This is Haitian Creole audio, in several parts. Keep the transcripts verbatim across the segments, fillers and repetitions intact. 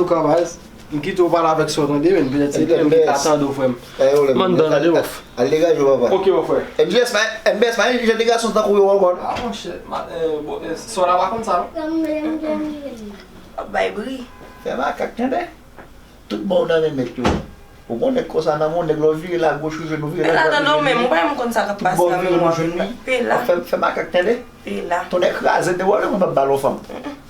Kò baz, m kite w pale avèk sè w tande, men petèt se li menm ki ka tande w, frè m. M anndan, tande, bòf. Al degaje w, papa. Ok, mon frè. M B S pa, M B S pa yon jan de gason tankou yo ankò. Ah, monchè, sè w la pa konn sa, non? W ap bay bri. Fè makak, tande. Tout bon nan men nèg yo. Ou gon nèg konsa nan men w, nèg la w vire l agoch, ou jwenn ou vire l adwat, ou jwenn li. Tout bon vire, nou jwenn li. Fè, fè makak, tande. Tonnè kraze, depi w ale, mwen p ap ba l yon fanm.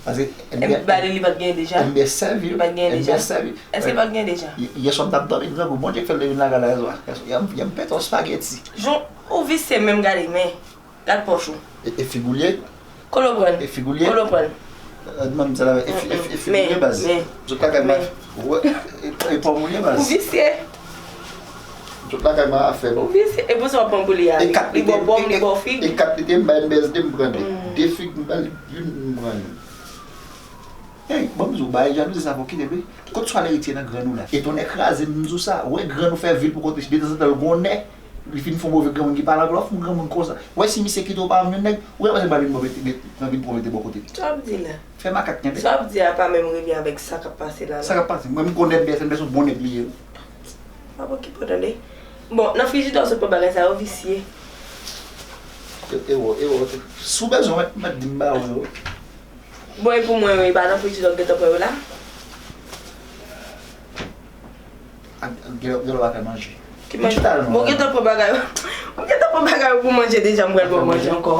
Paske M B S, M B S sèvi, M B S sèvi. Èske l pa t gen deja? Yè swa m t ap dòmi, grangou, Bondye k fè l te vin lakay la yè swa. Yè m, yè m pete yon spaghetti. Jan ou visye menm, gade, men. Gad pòch ou. E, e figi w l ye? Kote w pran l? E figi w l ye? Kote w pran l? Demann m sa la, e fi-, e fi-, e figi w l ye, baz? Zòt lakay m a, e, e pòm ou l ye, baz? Ou visye. Zòt lakay m a afè nou. Ou visye. E pou sa w ap pran pou li a? Li ba w pòm, li ba w fig. E kat li te, m bay M B S de, m pran de. De fig, m ba l youn, m pran youn. Hey, ban m di w, bagay jalouzi sa fò w kite l wi. Kot swa l retire nan grenn ou la. E tonnè kraze m, m di w sa. Ou wè grenn ou fè vil pou kote detanzantan l gon nè. Li fin fè yon move granmoun ki pale anglè, w ap fè yon granmoun konsa. Ou wè si misye kite w pa menm nèg, ou wè panse m pa vin bò mete, met, nan vin pran mete bò kote l. Sa w ap di la? Fè makak tande. Sa w ap di a pa menm rele avèk sa k ap pase la, non. Sa k ap pase? Mwen m konnen M B S, M B S yon bon nèg li ye wi. Pa okipe w tande. Bon, nan frijidè w sot pran bagay sa yo, visye. E, e wè, e wè, si w bezwen, w mèt, mèt di m ba ou yo. Bon, e pou mwen, wi, pa nan frijidè w gentan pran yo la? A, gen, gen lè w pa fè manje. Ki manje? Bon, gentan pran bagay yo. Ou gentan pran bagay yo pou manje deja, m pral ba w manje ankò.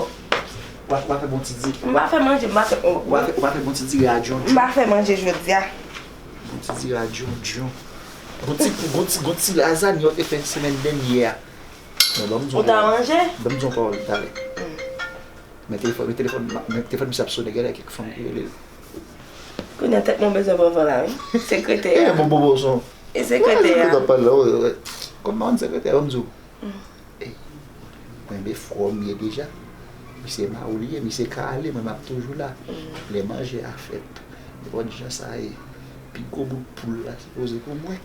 W a, w a fè bon ti di. M pa fè manje, m pa fè, oh. W a fè, w a fè bon ti diri a djondjon. M pa fè manje jodi a. Bon ti diri a djondjon. Bon ti, bon ti, bon ti lazany yo te fè semèn dènyè a. Men ban m di w yon pawòl. Ou ta manje? Ban m di w yon pawòl talè. Men telefòn, men telefòn, men telefòn misye ap sonnen, genlè kèk fanm ki rele l. Kounye a tèt mwen bezwen pran van la, wi. Sekretè a. E bon, bon, bon, son. E sekretè a. Sekretè ap pale la, wi, wi. Kòm m pa konn sekretè a, ban m di w. Ey, mwen renmen frè w m ye deja. Misye mawon li ye, misye ka ale, mwen m ap toujou la. Lè manje a fèt. Nenpòt jan sa ye. Pi gwo bout poul la sipoze pou mwen.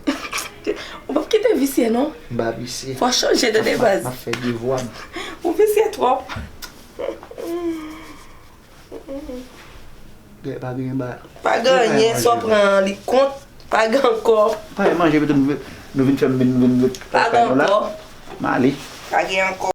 Ou p ap kite visye, non. M pa visye. Fò w chanje tande, baz. M ap, m ap fè devwa m. Ou visye twòp. Gen, pa gen ba. Pa gen anyen, sa w pran an, li kont, pa gen ankò. Pa gen manje, pito nou, nou vin fè m vin, vin, vin. Pa gen ankò. M ale. Pa gen ankò.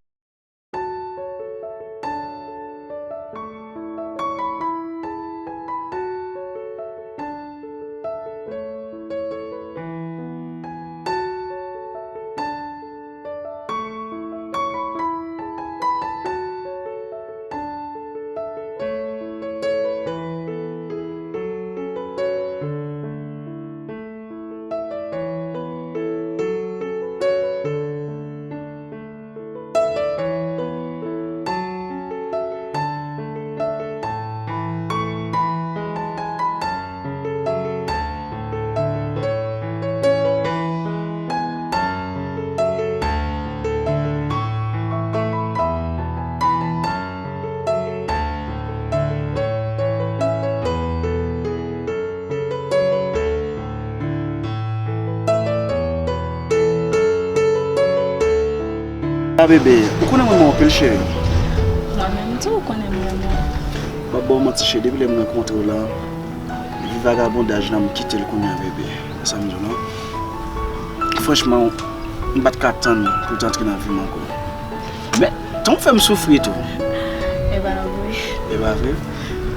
A bebe, ou konnen mwen renmen w anpil, cheri. Mwen menm tou, ou konnen mwen renmen w. M ap ba w manti, cheri, depi lè m rankontre w la, vi vagabondaj la, m kite l kounye a, bebe. Sa m di w la. Franchman, m pa t ka tann pou w te antre nan vi m ankò. Men, tan w fè m soufri tou. E pa vre. E pa vre?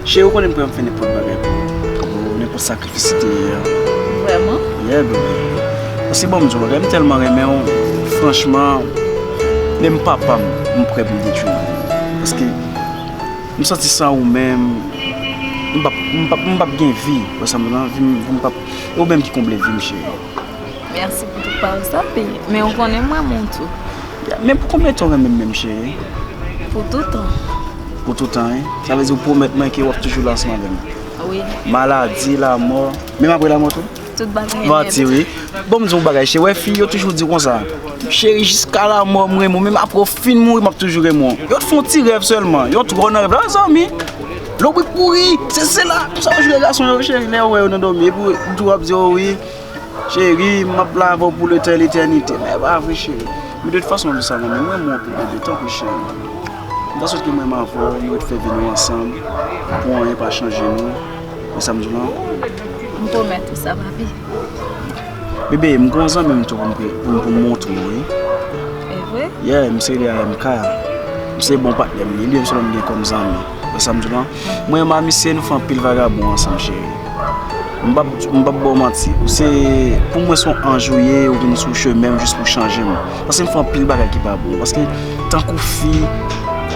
Cheri, ou konnen m prè m fè nenpòt bagay pou ou. Pou nenpòt sakrifis si te ye a. Vrèman? Yeah, bebe. Paske bon, m di w, m tèlman renmen w, franchman, menm papa m, m prè pou m detwi l. Paske m santi san ou menm, m p ap, m p ap, m p ap gen vi. Wè sa m di w la, vi m, vi m p ap, e ou menm ki konble vi m, cheri. Mèsi pou tout pawòl sa, pi, men ou konnen m renmen w tou. Ya, men pou konbyen tan w renmen m menm, cheri? Pou toutan. Pou toutan, wi. Sa vle di ou pwomèt mwen ke w ap toujou la ansanm avè m. Wi. Maladi, lanmò, menm apre lanmò tou? Tout bagay. Manti, wi. Bon, m di w yon bagay, cheri, wè fi yo toujou di konsa. Cheri, jiska lanmò m renmen w, menm apre w fin mouri, m ap toujou renmen w. Yo t fè yon ti rèv sèlman, yo t twò nan rèv la, zanmi. Lobrik pouri, se, se la, sa yo jwe gason yo, cheri, lè yo wè yo nan dòmi, epi w tou w ap di, o wi. Cheri, m ap la avè w pou letè-, letènite. Men e pa vre, cheri. Men de tout fason, m di sa, men mwen, mwen, pou bebe, tanpri, cheri. M ta swete ke mwen, m avè w, nou ret fè vi nou ansanm, pou anyen pa chanje nou. Men sa m di w lan, M pwomèt ou sa, papi. Bebe, m gen yon zanmi m tou pou m pre- pou m pou m montre w, wi. E vre? Yeah, misye rele A M K. Misye bon patnè m, li, li menm sèlman m gen kòm zanmi. Wè sa m di w lan? Mwen menm ak misye, nou fè anpil vagabon ansanm, cheri. M p ap, m p ap ba w manti. Ou se, pou mwen, se yon anj ou ye, ou vin sou chemen m jis pou chanje m. Paske m fè anpil bagay ki pa bon. Paske, tankou fi,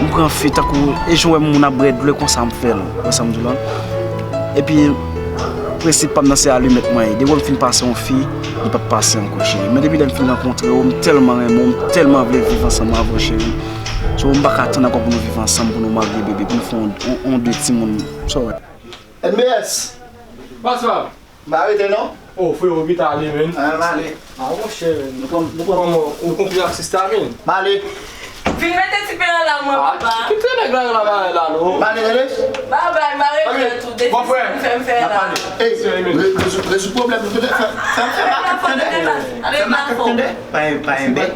m pran fi, tankou, e jan w wè moun ap bwè dlo, e konsa m fè l. Wè sa m di w lan? Epi, prensip pa m nan se alimèt mwen ye. Depi m fin pase yon fi, li p ap pase ankò, cheri. Men depi lè m fin rankontre w, m tèlman renmen w, m tèlman vle viv ansanm avè w, cheri. So, m pa ka tann ankò pou nou viv ansanm, pou nou marye, bebe, pou nou fè yon, yon, yon de timoun. So, M B S. Bonswa. M pa rete non. Oh, frewo, kite ale, men. Ah, m ale. Ah, monchè, men. Nou pran, nou pran. Kòman, ou konpli ak sista, men? M ale. Vin mete ti pen an la, mwen, papa. Kite nèg la, la, la, la, non. M ale, tande. Babay, m pa regrèt ou, depi sa m fè, m fè la. N ap pale. Ey, re- rezoud, rezoud pwoblèm nou, tande. Fè, fè, fè makak, tande. Fè makak, tande. Pa, pa enben.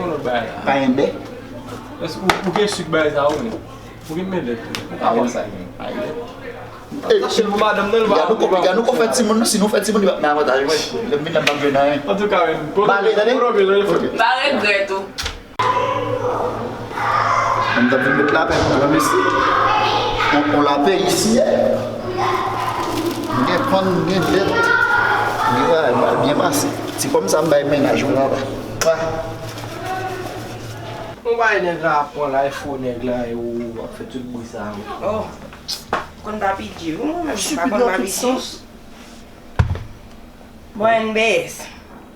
Pa enben. Èske ou, ou gen sik bay sa, ou, men? Ou gen men dèt, ou ka fè sa, men. Ey, cheri, pou madanm nan, li pa, gad nou, gad nou kon fè timoun, si nou fè timoun, li p ap nan avantaj, wi. Lè m vin la, m p ap jwenn anyen. Antouka, men, pale, tande. Ok. Pa regrèt ou. Mwen, m t ap vin met lapè pou granmesi. On, on lapè isi, eh. M gen pann, m gen dèt. M gen bagay, m pral byen pase. Ti kòb sa, m bay mennaj mwen anba. Ah. Ou bay nèg la ap pran la, e fo nèg la, e ou ap fè tout bri sa a. Oh, konn pa pidji, wi, mwen menm, pa konn pa pidji. Bon, M B S,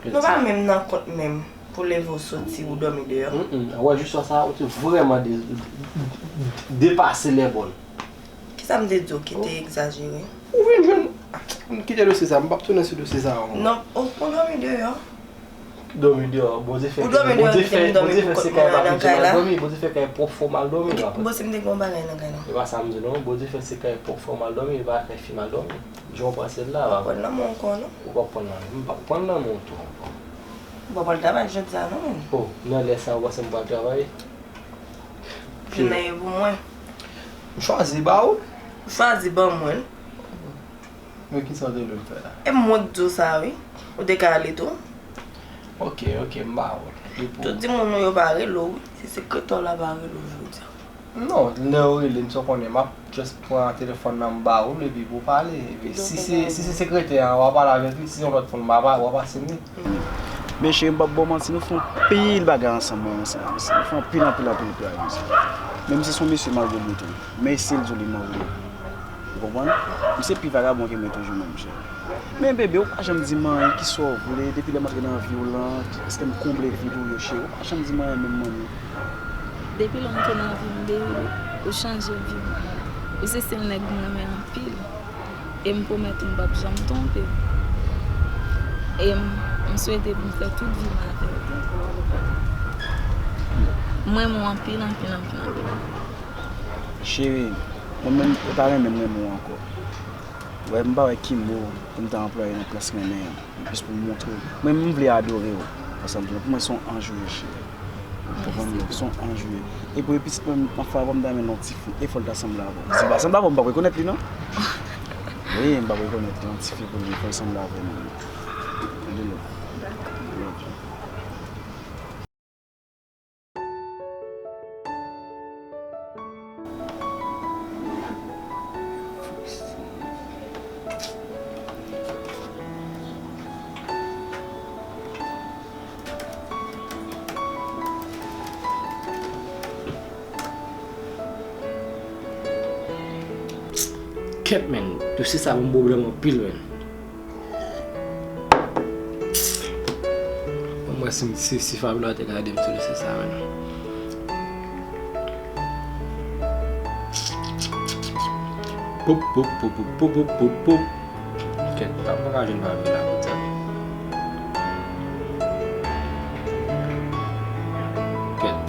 nou pa menm nan kont menm pou leve w soti, ou dòmi deyò. Mm, mm. Wè, jis sa, ou te vrèman de- depase lèbòn. Kisa m te di w ki te egzajere? Ou vin jwenn, m kite dosye sa, m p ap tounen sou dosye sa ankò. Non, ou, ou dòmi deyò. Dòmi deyò, Bondye fè, Bondye fè, Bondye fè se kay pa pidji m al dòmi, Bondye fè kay pwòp fò m al dòmi. Bon, si m te gen yon bagay nan kay la. E pa sa m di non, Bondye fè se kay pwòp fò m al dòmi, e pa kay fi m al dòmi. Jan w panse l la, pa pran nan men w ankò, non? Ou p ap pran nan men m, m p ap pran nan men w tou ankò. Ou p ap al travay jodi a, non, men. Oh, nan lè sa, ou panse m pral travay? Jounen an pou mwen. M chwazi ba ou. Ou chwazi ban mwen. Men kisa w te vle m fè la? E mwen k di w sa, wi. Ou te ka ale tou. Ok, ok, m ba ou l. Li pou ou. Tout timoun nou yo pa rele w, wi. Se sekretè w la pa rele w jodi a. Non, lè yo rele m, sa w konnen, m ap just pran telefòn nan, m ba ou l, epi pou w pale. Epi si se, si se sekretè a, w a pale avèk li, si se yon lòt moun, w a pa, w a pase m li. Men cheri, m p ap ba w manti, nou fè anpil bagay ansanm, mwen, ansanm, ansanm. Nou fè anpil, anpil, anpil bagay ansanm. Menm si se yon mesye m al goumen tou. Men si l di w li move. Ou konprann? Misye pi vagabon ke mwen toujou menm, cheri. Men bebe, ou pa janm di m anyen, kisa w vle, depi lè m antre nan vi w lan, èske m konble vid ou yo, cheri? Ou pa janm di m anyen menm, manmi. Depi lè w antre nan vi m, bebe, ou chanje vi m. Ou se sèl nèg m renmen anpil. E m pwomèt ou m p ap janm twonpe w. E m, m swete pou m fè tout vi m avè w tou. M renmen w anpil, anpil, anpil, anpil. Cheri, mwen menm, ou ta renmen m renmen w ankò. Wè, m pa wè ki mo pou m ta anplwaye nan plas renmen an. Jis pou m montre w. Mwen, m vle adore w. Paske pou mwen, se yon anj ou ye, cheri. Ou konprann? Se yon anj ou ye. E pou pitit mwen, m ap fè avè w, m ta renmen l yon ti fi. E fò l ta sanble avè w. Si l pa sanble avè w, m p ap rekonèt li, non. Wi, m p ap rekonèt li. Yon ti fi pou li, fò l sanble avè w, non. Tande, love. Love. Kèt, men, dosye sa ban m pwoblèm anpil, men. Ban m wè si, si, si Fabiola te ka ede m sou dosye sa, men. Poup, poup, poup. Kèt, m pa ka jwenn Fabiola, mezanmi. Kèt.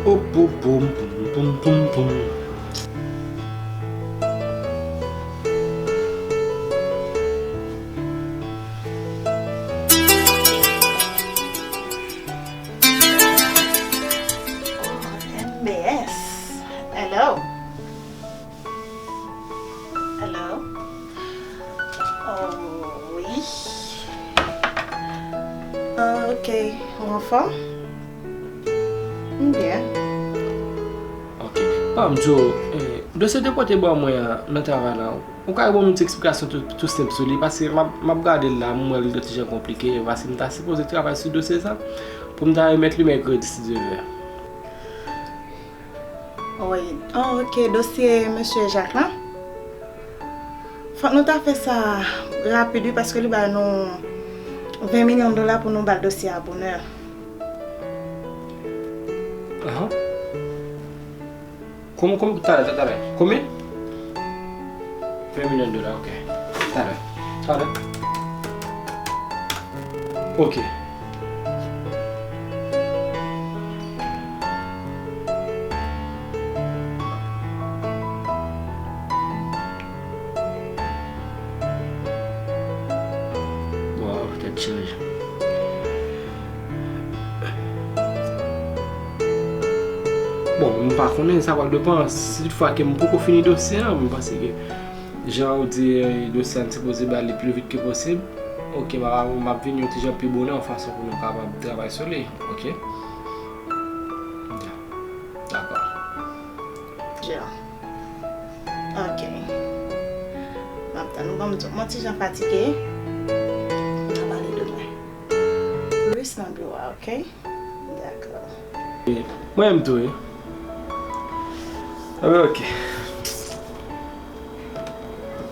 Pou, pou, poum, poum, poum, poum, poum. M B S. Hello. Ah, ok. Ou anfòm? M byen. Ok. Pa m di w, eh, dosye te pote ban mwen an nan travay la, ou ka ban mwen yon ti eksplikasyon tou, tou senp sou li, paske m ap, m ap gade l la, m wè l yon ti jan konplike, paske m ta sipoze travay sou dosye sa, pou m ta remèt li mèkredi, si Dye vle. Wi. Oh, ok, dosye mesye Jacques lan. Fòk nou ta fè sa rapid, wi, paske li ba nou ven milyon dola pou nou ba l dosye a bonè. Ahan. Konbyen, konbyen, talè, talè. Konbyen? Ven milyon dola, ok. Talè. Talè. Ok. Waw, tèt chaje. Bon, m pa konnen, sa pral depann. Si toutfwa ke m poko fini dosye a, m panse ke jan ou di, eh, dosye a, n sipoze ba li pi vit ke posib. Ok, m a, m ap vini yon ti jan pi bonè, yon fason pou nou kapab travay sou li. Ok? Dakò. Ja. Ok. M ap tann ou ban m di w. Mwen ti jan fatige. N a pale demen. Plis nan biwo a, ok? Dakò. Mwen menm tou, wi. Anben, ok.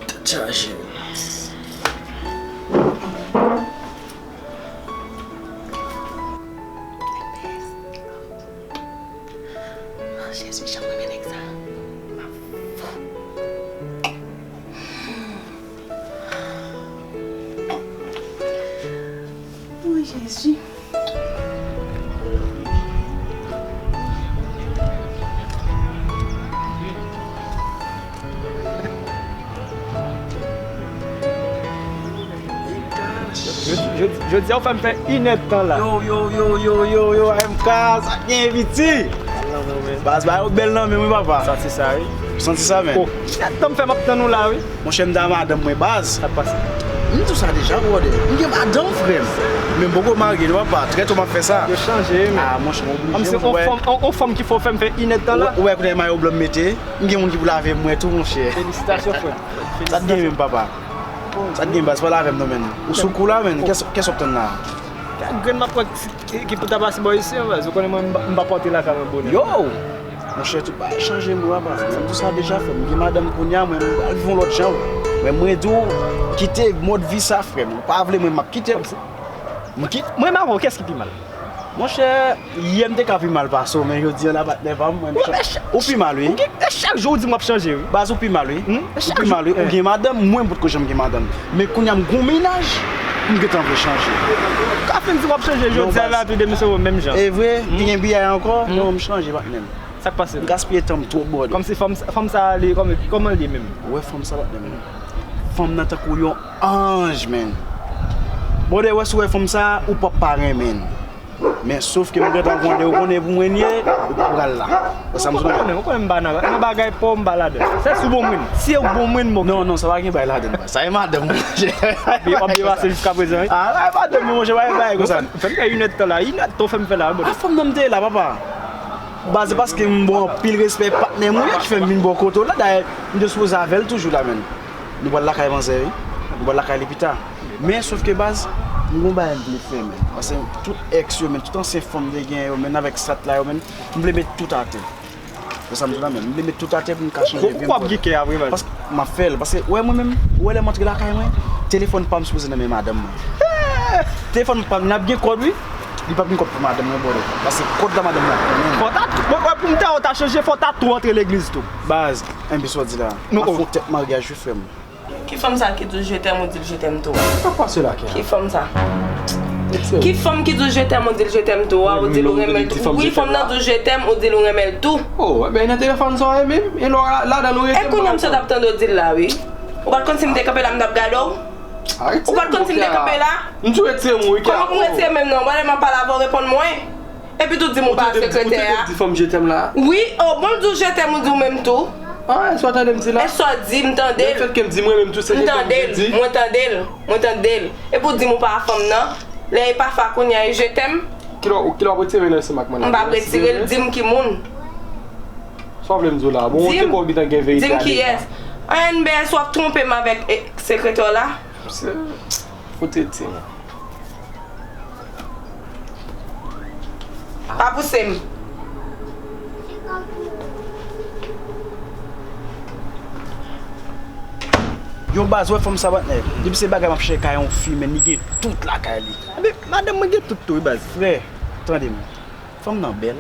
Tèt chaje. Oh, Jezi, jan m renmen nèg sa. M ap fou. Oh, Jezi. Jodi, jodi, jodi a ou fè m fè inèdtan la. Yo, yo, yo, yo, yo, yo, M K, sa k gen, piti? Baz, bagay yo bèl nan men m, wi, papa. Santi sa, wi. Santi sa, men. Oh, inèdtan m fè m ap tann ou la, wi. Monchè, m t a madanm mwen, baz. Sa k pase? M di w sa deja, brother. M gen madanm, frè m. Men m poko marye, non, papa. Trè to m ap fè sa. Yo chanje, men. Ah, monchè, m oblije, monchè. Kòmsi on fanm, on, on fanm ki fè w fè m fè inèdtan la. Ou wè, ou wè kounye a mayo blan m mete? M gen moun ki pou lave m, mwen tou, monchè. Felisitasyon, frè. Sa t gen menm, papa? Sa t gen, baz, pale avè m non, menn. Ou sou kou la, menn. Kès, kès w ap tann la? Kèk grenn m ap pran ki, ki pou ta pase bò isi an, baz. Ou konnen mwen, m pa, m pa pote lakay mwen bonè. Yo! Monchè, tout bagay chanje, mwen, papa. Sa m di w sa deja, frè m. M gen madanm kounye a, mwen, m pral viv yon lòt jan, wi. Men mwen di w, kite mòd vi sa, frè m. Ou pa vle, mwen, m ap kite. M kit-, mwen menm avè w, kiyès ki pi mal? Monchè, yè m te ka pi mal pase w, men jodi a la, patnè pa m, mwen, ou pi mal, wi. Ou gen, e chak jou ou di m w ap chanje, wi. Baz, ou pi mal, wi. Ou pi mal, wi. Ou gen madanm, mwen m potko janm gen madanm. Men kounye a m gon mennaj, m gentan vle chanje. Ou ka fin di w ap chanje jodi a la, tou demen se ou menm jan. E vre, li gen biyay ankò, non, m chanje, patnè m. Sa k pase? M gaspiye tan m twòp, brother. Kòmsi fanm, fanm sa a, li, kòman, kòman l ye menm? Ou wè fanm sa, patnè m? Fanm nan tankou yon anj, menn. Brother, wè, si w wè fanm sa, ou p ap pa renmen l. Men sof ke m gentan konnen, ou konnen pou mwen l ye, ou pa pral la. Ou sa m di w la? Ou konnen, ou konnen m pa nan, nan bagay pa w, m pa ladan. Se si w bon moun. Si w bon moun, m oke. Non, non, sa pa gen bagay ladan, sa e madanm mwen. W ap byen pase jiska prezan, wi. Ah, la e madanm mwen, monchè, pa gen bagay konsa. Fè m fè inèdtan la, inèdtan w fè m fè la, wi, brother. Ah, fanm nan m te ye la, papa. Baz, se paske m ba w anpil respè, patnè m ou ye, ki fè m vin bò kote w la. Dayè, m te sipoze avè l toujou la, menn. Nou pral lakay manzè, wi. Nou pral lakay li pita. Men, sof ke, baz, m gon bagay m vle fè, menn. Paske tout èks yo, menn, tout ansyen fanm m te gen yo, menn, avèk sat la yo, menn, m vle met tout atè. Se sa m di w la, menn. M vle met tout atè pou m ka chanje vi m. Ou ap gen kè a vre, baz. Paske m ap fè l. Paske, wè, mwen menm, ou wè lè m antre lakay mwen, telefòn pa m sipoze nan men madanm mwen. Telefòn pa m, l ap gen kòd, wi. Li p ap gen kòd pou madanm mwen, brother. Paske kòd la madanm mwen ap konnen. Fò w ta, mwen, mwen, pou m ta, w ta chanje, fò w ta tou antre legliz tou. Baz, enben sa w di la. Non, ap fè yon tèt maryaj, wi, frè m. Ki fanm sa ki di w je t'aime, ou di l je t'aime tou a? Sa k pase la, Kenya? Ki fanm sa? Ki fanm ki di w je t'aime, ou di l je t'aime tou a, ou di l ou renmen l tou? Wi, fanm nan di w je t'aime, ou di l ou renmen l tou. Oh, enben, nan telefòn sa w ye menm? E lò ladan l ou rete. E kounye a m sot ap tande w di l la, wi. Ou pa t konn si m te kanpe la, m t ap gade w? Ou pa t konn si m te kanpe la? M tou retire m wi, Kenya. Kòman pou m retire menm nan? Ou pa lè m ap pale avè w, reponn mwen. Epi tou di m ou pa sekretè a. Ou te di fanm je t'aime la? Wi, oh, bon, l di w je t'aime, ou di w menm tou. Ah, e sa w tande m di la? E sa w di, m tande l. Lefètke m di mwen menm tou, se je t'aime m di. M tande l, mwen tande l, mwen tande l. Epi w di m ou pa fanm nan. Lè e pa fa kounye a, e je t'aime. Kilè, kilè w ap retire l ansanm ak manman? M p ap retire l, di m ki moun. Sa w vle m di w la? Bon, ou te konn bitan gen verite ale. Di m kiyès. An N B S, w ap twonpe m avèk, e, sekretè w la? Fout eti. Pa pouse m. Yo baz, wè fanm sa patnè. Depi se bagay m ap chèche kay yon fi, men li gen tout lakay li. Ebyen, madanm mwen gen tout tou, wi baz. Frè, tande m. Fanm nan bèl,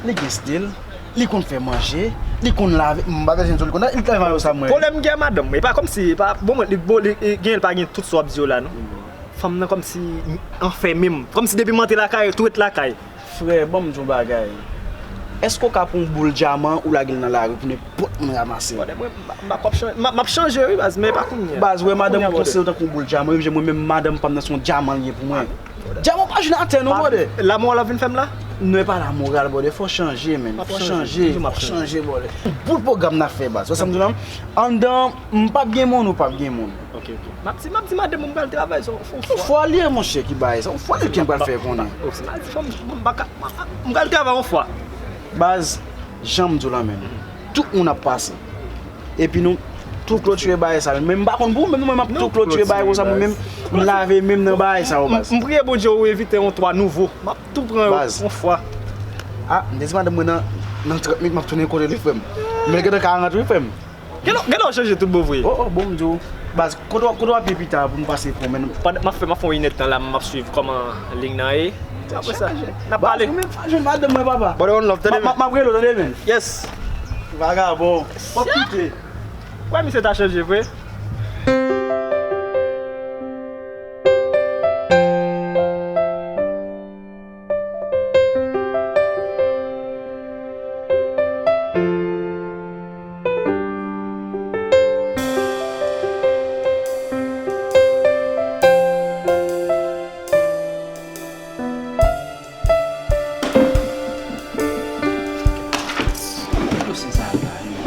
li gen stil, li konn fè manje, li konn lave. M pa bezwen di w li konn lave, li lave mayo sa mwen. Pwoblèm gen madanm mwen. E pa kòmsi, e pa, bon, mwen, li, bon, li, e, gen, li pa gen tout sa w ap di yo la, non. Fanm nan kòmsi anfèmen m. Kòmsi depi m antre lakay, tou ret lakay. Frè, ban m di w bagay. Èske w ka pran yon boul dyaman ou lage l nan lari pou nenpòt moun ranmase? Brother, mwen, m pa, m pa p ap chanje, m, m ap chanje, wi, baz, men pa kounye a. Baz, wè, madanm mwen konsidere w tankou yon boul dyaman, wi, mwen menm, madanm pa m nan se yon dyaman li ye pou mwen. Dyaman pa jwenn atè, non, brother. Lamoral w ap vin fè m la? Non, e pa lamoral, brother, fò w chanje, man. Fò w chanje, fò w chanje, brother. Bout pwogram n ap fè, baz. Wè sa m di w la? Anndan, m p ap gen moun, ou p ap gen moun. Ok, ok. M ap di, m ap di madanm mwen m pral travay, se yon, se yon fwa. Yon fwa li ye, monchè, ki bagay sa. Yon fwa li ke m pral fè konnen. Ok, m al di fanm, m pa ka, m pral travay yon fwa. Baz, jan m di w la menm. Tout moun ap pase. Epi nou tou klotire bagay sa. Men m pa konn pou ou, men mwen m ap tou klotire bagay konsa, mwen menm, m lave men m nan bagay sa yo, baz. M, m priye Bondye ou evite yon twa nouvo. M ap tou pran yo yon fwa. Ah, m te di madanm mwen nan, nan trant minit m ap tounen kote li, frè m. Men l gentan ka rantre, wi, frè m. Genlè, genlè w chanje tout bon vre. Oh, oh, bon, m di w. Baz, kote w, kote w ap ye pita pou nou pase pran men. Pandan m ap fè, m ap fè yon inèdtan la, m ap swiv kòman liy nan ye. Apre sa, n ap pale. Baz, ou menm pa jwenn madanm mwen, papa. Brother, one love, tande, man. M ap rele w, tande, men. Yes. Vagabon. Pòp kite. Wè, misye ta chanje vre. Dosye sa a la, yo.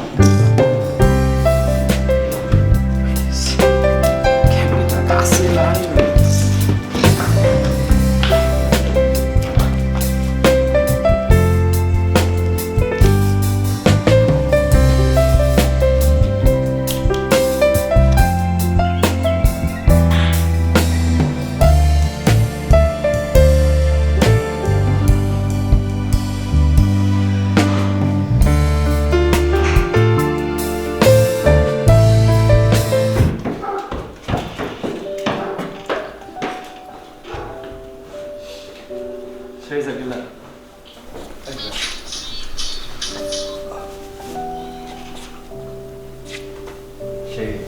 Kè mwen ta kase la, yo. Cheri, sa ki la? Cheri,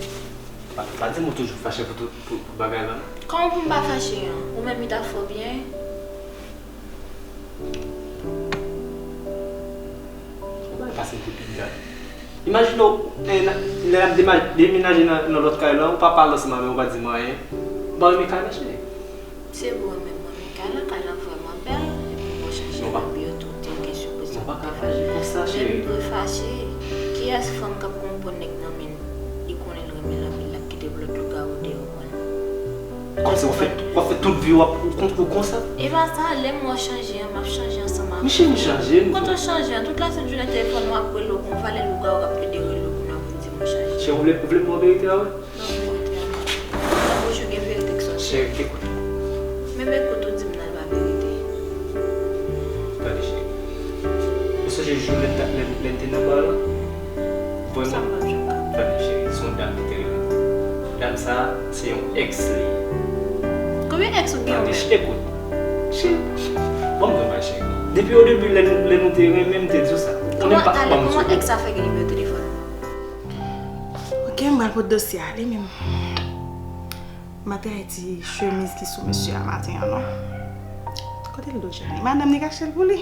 pa, pa di m ou toujou fache pou tout, pou, pou bagay la, non? Kòman pou m pa fache an? Ou menm, li ta fè w byen. Ou pa pase m kou pik gad. Imajine w, eh, lè n ap dema-, demenaje nan, nan lòt kay la, ou pa pale ansanm avè m, ou pa di m anyen. Ou pa renmen kay la, cheri? Se bon, men mwen, men kay la, kay la vrèman bèl. Epi bon, chanje mèb yo tou, te gen sou pwezi. Non, pa ka fache konsa, cheri. Men m dwe fache. Kiyès fanm k ap konprann nèg nan men li konnen l renmen l anpil, l ap kite pou lòt lougawou deyò pran l? Kòmsi w ap fè, w ap fè tout vi w ap kont ou konsa? E pa sa, lè m wè w chanje an, m ap chanje ansanm avè w. Men cheri, m chanje, m. Kote w chanje an? Tout lasent jounen telefòn ou ap rele w, gon valè lougawou k ap pede rele w pou nan pou di m ou chanje. Cheri, ou vle, ou vle m ba w verite a, wi? Nan verite a, nan bouch ou gen verite k sòti. Cheri, ekout. Menm ekout ou di m nan, l pa verite. Tande, cheri. Ou sonje jou lè n t, lè, lè n te nan ba la? Vrèman. Sa m p ap janm ka. Tande, cheri, se yon dam ki te renmen m. Dam sa a, se yon ex li ye. Konbyen ex ou gen menm? Tande, cheri, ekout. Cheri, ban m di w yon bagay, cheri. Depi o debi, lè nou, lè nou te renmen, m te di w sa. Ou konnen pa, ban m di w. Kòman ex sa fè gen nimewo telefòn ou? Ok, m pral pot dosye a, li menm. M ap traye ti chemiz ki sou mesye a maten an, non. Kote l do Jani? Madanm li k achte l pou li.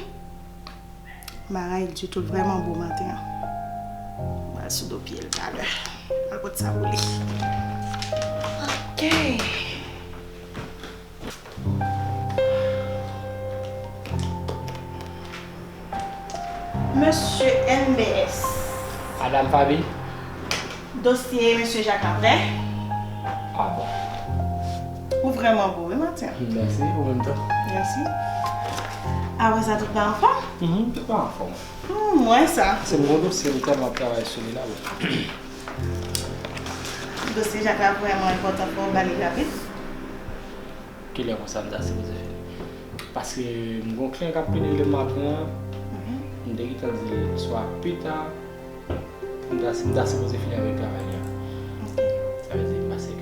M pa rayi l ditou, l vrèman bo maten an. M pral sou do pye l talè. M pral pot sa pou li. Ok. Mesye N B S. Madanm Faby. Dosye mesye Jaka prè. Ah bon. Ou Vrèman gou wi maten an. Mèsi, ou menm tou. Mèsi. Apre sa, tout bagay anfòm? Mhm, tout bagay anfòm. Hmm, m wè sa. Se m gon dosye m tèlman ap travay sou li la, bon. Dosye Jak la vrèman enpòtan, fò w ba li rapid. Kilè konsa m ta sipoze fini? Paske m gon kliyan k ap vini demen maten an. Mhm. M te gentan di l swa pita, m ta, m ta sipoze fini avèk travay li a. Ok. Sa vle di, paske.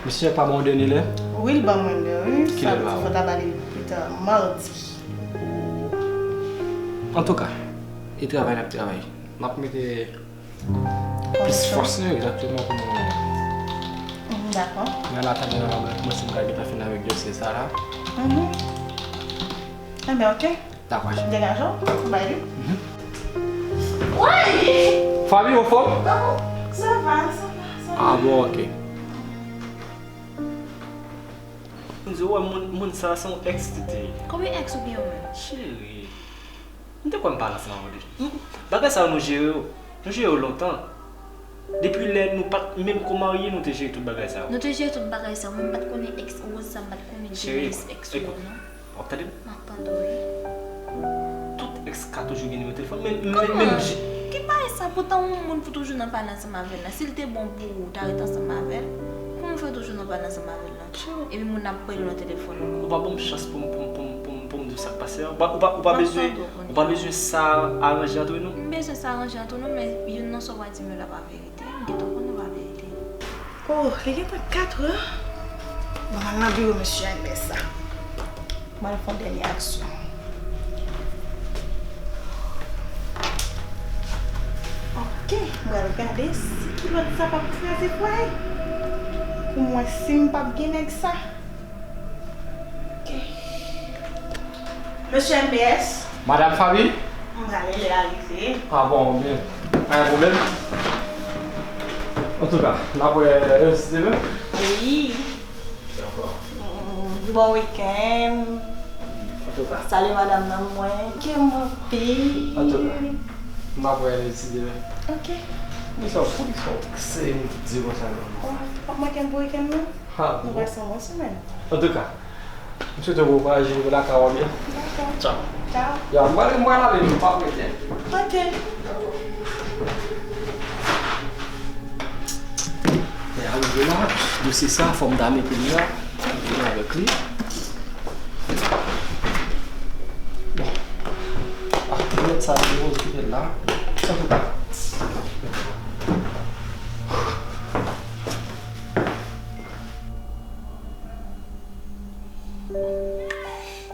Misye pa ban w dènye lè? Wi, l ban mwen lè, wi. Kilè l ba w? Sa vle di fò w ta ba li pita madi. Antouka, e travay n ap travay. M ap mete plis fòs, wi, egzakteman, pou nou. Mhm, dakò. Men an atandan, mwen, si m ka gentan fini avèk dosye sa la. Mhm. Enben, ok. Dakò, cheri. Degaje w, bay li. Mhm. Wi! Fabi, ou anfòm? Oh, sa va, sa va, sa va. Ah bon, ok. M di w, wè, moun, moun sa, se yon ex li te ye. Konbyen ex ou gen ou menm? Cheri, m te kwè m pale ansanm avè w deja. M, bagay sa yo nou jere yo. Nou jere yo lontan. Depi lè nou pa t menm ko marye, nou te jere tout bagay sa yo. Nou te jere tout bagay sa yo, men m pa t konnen ex Rose sa, m pa t konnen Denise ex ou yo, non. W ap tande m? M ap tande w, wi. Tout ex ka toujou gen nimewo telefòn, men, men, men. Kòman? Ki bagay sa? Poutan yon moun pou toujou nan pale ansanm avè l la. Si l te bon pou ou, ou ta ret ansanm avè l. Kòman w fè toujou nan pale ansanm avè l la? Epi moun ap rele w nan telefòn. Ou pa ban m chans pou m, pou m, pou m, pou m, pou m di w sa k pase a. Ou pa, ou pa, ou pa bezwen, ou pa bezwen sa aranje ant nou? M bezwen sa aranje ant nou, men youn nan sa w pa di m yo la pa verite. M gentan konnen pa verite. Oh, li gentan katrè. Bon, m al nan biwo mesye Albert sa. M al fè yon dènye aksyon. Ok, m al gade si kilòt sa p ap kraze fwaye. Pou m wè si m p ap gen nèg sa. Ok. Mesye M B S. Madam Fabi? M prale, lè a rive. Ah bon, byen. Pa gen pwoblèm. Antouka, n ap wè, euh, si Dye vle. Wi. Dakò. Mm, bon wikenn. Antouka. Salye madanm nan mwen. Ke mwen pi. Antouka. N ap wè, si Dye vle. Ok. Poukisa, poukisa w se di konsa non? W ap manke m pou wikenn nan? Ha, nou pral se yon bon semèn. Antouka, m swete w bon kouraj, rive lakay ou byen. Dakò. Tchaw. Tchaw. Ya, m pral, m pral ale, m p ap rete. Ok. Lè a rive la, dosye sa, fò m ta mete l la, m vini avèk li. Bon. Ah, mèt sa, m kite l la. Antouka.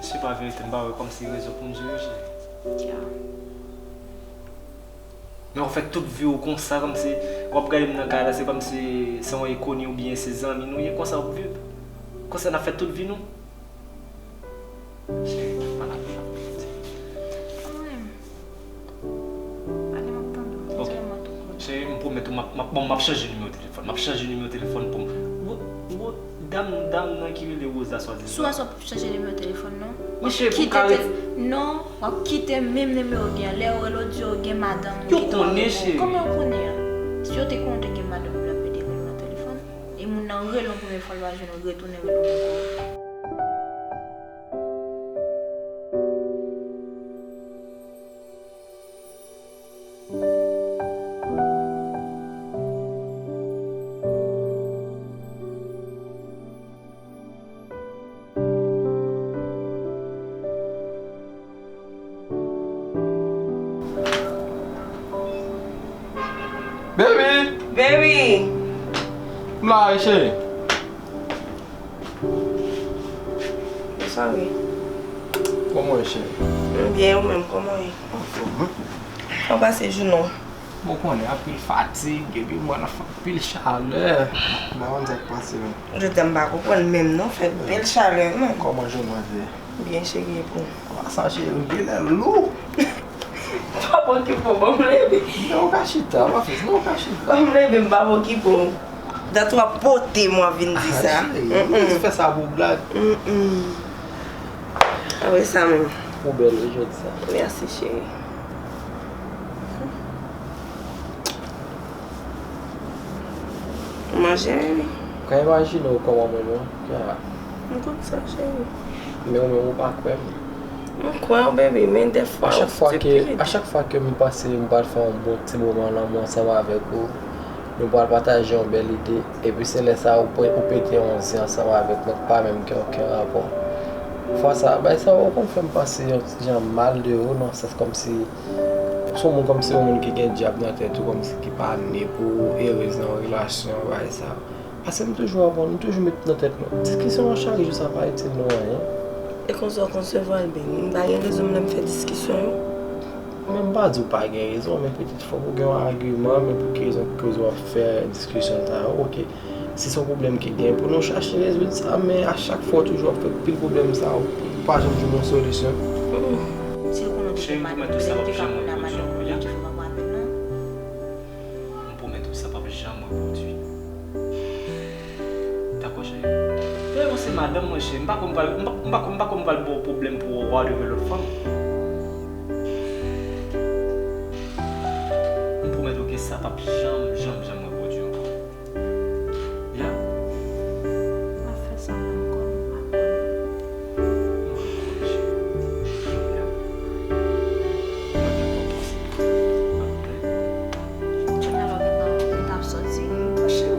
Se pa verite, m pa wè kòmsi rezon pou m di w yo, cheri. Ya. Men w fè tout vi w konsa, kòmsi w ap gade m nan kay la, se kòmsi se yon enkoni oubyen se zanmi nou ye, konsa w ap viv. Konsa n ap fè tout vi nou. Cheri, pa la. Kanmenm. Pale, m ap tande w. Ok. Sèlman tou kout. Cheri, m pwomèt ou, m ap, m ap, bon, m ap chanje nimewo telefòn. M ap chanje nimewo telefòn pou m. Wo, wo, dam, dam nan ki rele Rose la swadizan. Sou a sa w p ap chanje nimewo telefòn, non? Wi, cheri, pou m ka ret. Non, w ap kite menm nimewo w gen an. Lè yo rele w, di yo gen madanm ou ki te anvi pou ou. Yo konnen, cheri. Kòman yo konnen an? Si yo te konnen w te gen madanm, yo t ap pede rele w nan telefòn. E moun nan rele w premye fwa, l pa jwenn ou, retounen rele w ankò. Baby! Baby! M la wi, cheri. Bonswa, wi. Kòman w ye, cheri? M byen, ou menm, kòman w ye? Anfòm, wi. Kòman w pase jounen w? Bon, ou konnen, anpil fatig, epi mwen nan anpil chalè. M pa konn sa k pase menm. Jodi a m pa konprann menm non, fè bèl chalè, non. Kòman jounen w te ye? Byen, cheri, e pou ou? An pasan, cheri, m genlè lou. Pa okipe w, ban m leve. Non, ou ka chita, ma fille, non, ou ka chita. Ban m leve, m pa okipe w. Dat w ap pote m w ap vin di sa. Ah, cheri, ou fè sa pou blag. Mm-mm. Apre sa menm. Ou bèl wi jodi sa. Mèsi, cheri. Ou manje, baby? Ou ka imajine w kòman mwen menm, Kiara. M konn sa, cheri. Men ou menm ou pa kwè m. M kwè w, baby, men dèfwa ou stipid. A chak fwa ke m panse m pral fè yon bon ti moman lanmou ansanm avèk ou, nou pral pataje yon bèl ide, epi se lè sa a ou pe-, ou pete yon zen ansanm avèk mwen k pa menm gen okenn rapò. Fwa sa a, bagay sa yo konn fè m panse yon ti jan mal de ou, nan sans kòmsi ou se yon moun, kòmsi yon moun ki gen dyab nan tèt ou, kòmsi ki pa ne pou ou erez nan yon relasyon, bagay sa yo. Paske m toujou ap, m toujou met nan tèt mwen, diskisyon an chak jou sa pa itil nou anyen. E konsa w konsevwa l, baby? M pa gen rezon m lè m fè diskisyon yo? Men m pa di w pa gen rezon, men petèt fòk ou gen yon agiman, men pou ki rezon ki koz w ap fè diskisyon sa yo? Oke, si se yon pwoblèm ki gen, pou nou chache rezoud sa, men a chak fwa w toujou ap fè pil pwoblèm sa yo, ou pa janm jwenn yon solisyon. Si l konnen w te gen madanm, petèt li te ka konnen a madanm ou li te fè w ap rape l, non? M pwomèt ou sa p ap janm repwodui. Dakò, cheri. Tande, bon, se madanm mwen, cheri. M pa kwè m pral, m pa, m pa, m pa kwè m pral ba w pwoblèm pou ou ale avè lòt fanm. M pwomèt ou ke sa p ap janm, janm, janm repwodui ankò. Ya. M ap fè sa menm kòm ou pa konnen. Mwen konnen, cheri. Ya. Mwen gen pwòp panse. Kounye a la w gen pa, ou t ap sòti. Mwen cheri.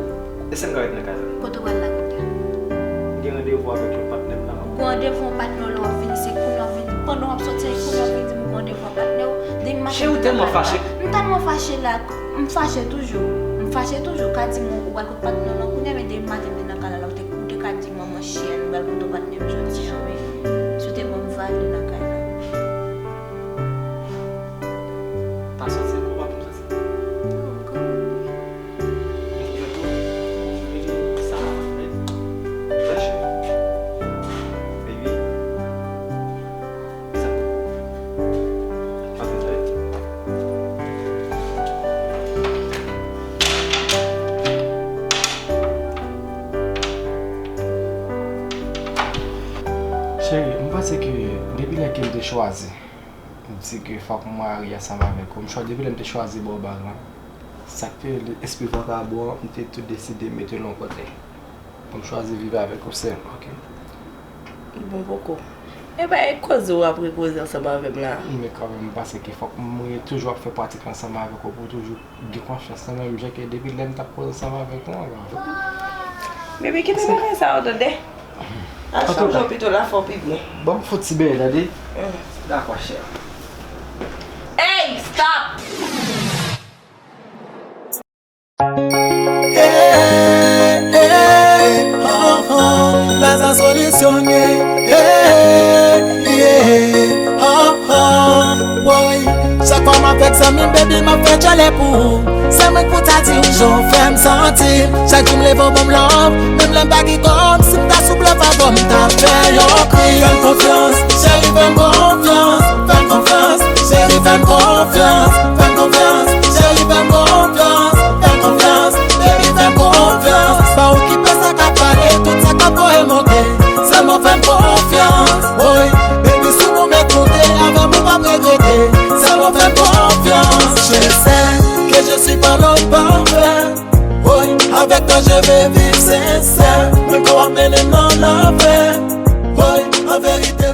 E sa m ka ret nan kay la? Kote w pral la kounye a? M gen randevou avèk yon patnè m la. Ou gen randevou yon patnè w la w ap vini, se kounye a w ap vini. Pandan w ap sòti, se kounye a w ap vini di m ou gen randevou yon patnè w. Depi maten. Cheri, ou tèlman fache. M tèlman fache la. M fache toujou. M fache toujou. Ka di m ou pral kot patnè w lan kounye a, men depi maten m te nan kay la, la, ou te, ou te ka di manman chyen, nou pral kote patnè m jodi a, wi. Si w te ban m valè nan kay la. Pa sòti ankò, pa pou m sòti. Non, kanmenm. M pwomèt ou, m pwomèt ou, sa pa fèt. Tèt chè. Baby. Cheri, m panse ke depi lè ke m te chwazi, m di ke fòk m marye ansanm avèk ou, m chwazi, depi lè m te chwazi ba w bag lan, sa k te espri vakabon an, m te tou deside mete l yon kote. Pou m chwazi viv avèk ou sèl, oke? Bon, poko. E pa e koze w ap rekoze ansanm avè m la. Men kanmenm, m panse ke fòk mwen toujou ap fè pratik ansanm avèk ou pou toujou gen konfyans nan menm jan ke depi lè m t ap koze ansanm avèk ou an. Baby, kite bagay sa yo, tande. Al chanje w pito, l ap fè w pi byen. Ban m fout ti benyen, tande. Dakò, chè. Ey, stop! Hey, hey, oh, oh, la sa solisyon ye. Hey, yeah, oh, oh, woy. Chak fwa m avèk zanmi m, baby, m ap fè djòlè pou ou. Se mwen k pou ta di ou jan w fè m santi. Chak jou m leve w ban m love, menm lè m pa gen kòb, si m ta sou blòf avè w, m ta fè yon kri. Fè m konfyans, cheri, fè m konfyans. Fè m konfyans, cheri, fè m konfyans. Fè m konfyans, cheri, fè m konfyans. Fè m konfyans, baby, fè m konfyans. Pa okipe sa k ap pale, tout sa k ap voye monte. Sèlman fè m konfyans, woy. Baby, si w pou m ekoute, avè m ou p ap regrete. Sèlman fè m konfyans. Je sais que je suis pas l'homme parfait. Woy, avec toi je vais vivre sincère. Mwen kwè w ap mennen m nan lanfè. Woy, an verite.